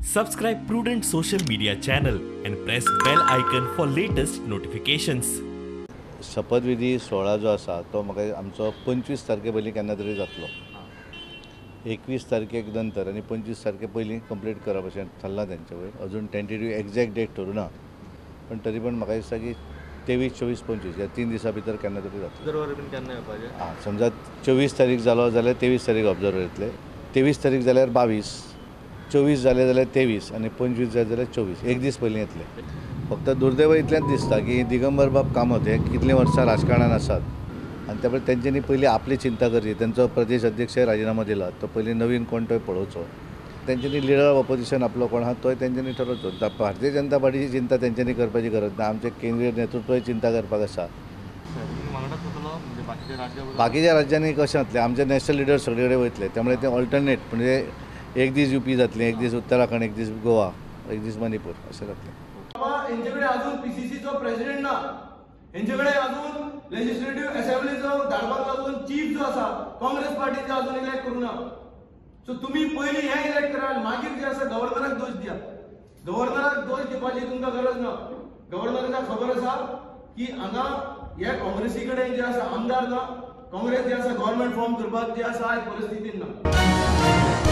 Subscribe Prudent social media channel and press bell icon for latest notifications. शपथविधी सोहळा जो आसा तो म्हाका आमचो 25 तारखे पयलीं केन्ना तरी जातलो. 21 तारखेक नंतर आनी 25 तारखे पयलीं कंप्लीट करप अशें थारलां तेंचे वयर. अजून टेंटेटीव एग्जॅक्ट डेट ठरूं ना, पण तरी पण म्हाका दिसता की 23, 24, 25 ह्या 3 दिसां भितर केन्ना तरी जातलो. आं, समजा 24 तारीख जालो जाल्यार 23 तारीख ऑब्जर्वर येतले, 23 तारीख जाल्यार 22, 24 जाले जाल्यार 23 आनी 25 जाले जाल्यार 24, एक दीस पयलीं येतले. फक्त दुर्दैव इतलेंच दिसता की दिगंबर बाब कामत हे कितलीं वर्सां राजकारणान आसात आनी त्या प्रमाणे तेंच्यांनी पयलीं आपली चिंता करची. तेंचो प्रदेश अध्यक्ष राजिनामो दिला, तो पयलीं नवीन कोण तोय पळोवचो. तेंच्यांनी लिडर ऑफ ऑपोजिशन आपलो कोण आहा तोय तेंच्यांनी ठरोवचो. भारतीय जनता पार्टीची चिंता तेंच्यांनी करपाची गरज ना, आमचें केंद्रीय नेतृत्वय चिंता करपाक आसा. बाकीच्या राज्यांनी कशें जातलें, आमचे नॅशनल लिडर सगळे कडेन वयतले, त्यामुळे ते ऑल्टरनेट म्हणजे एक दीस युपी जातलें, एक दीस उत्तराखंड, एक दीस गोवा, एक दीस मणिपूर अशें जातलें. हेंचे कडेन अजून पीसीसीचो प्रेसिडेंट ना, हेंचे कडेन अजून लेजिस्लेटिव्ह असेंब्लीचो धाडपाक लागून चीफ जो आसा काँग्रेस पार्टीचो अजून इलेक्ट करूं ना. सो तुमी पयलीं हें इलेक्ट करा, मागीर जे आसा गव्हर्नराक दोश दिया. गव्हर्नराक दोश दिवपाची तुमकां गरज ना. गव्हर्नराक खबर आसा की हांगा हे काँग्रेसी कडेन जे आसा आमदार ना, काँग्रेस जे आसा गव्हर्नमेंट फॉर्म करपाक जे आसा आयज परिस्थितीन ना.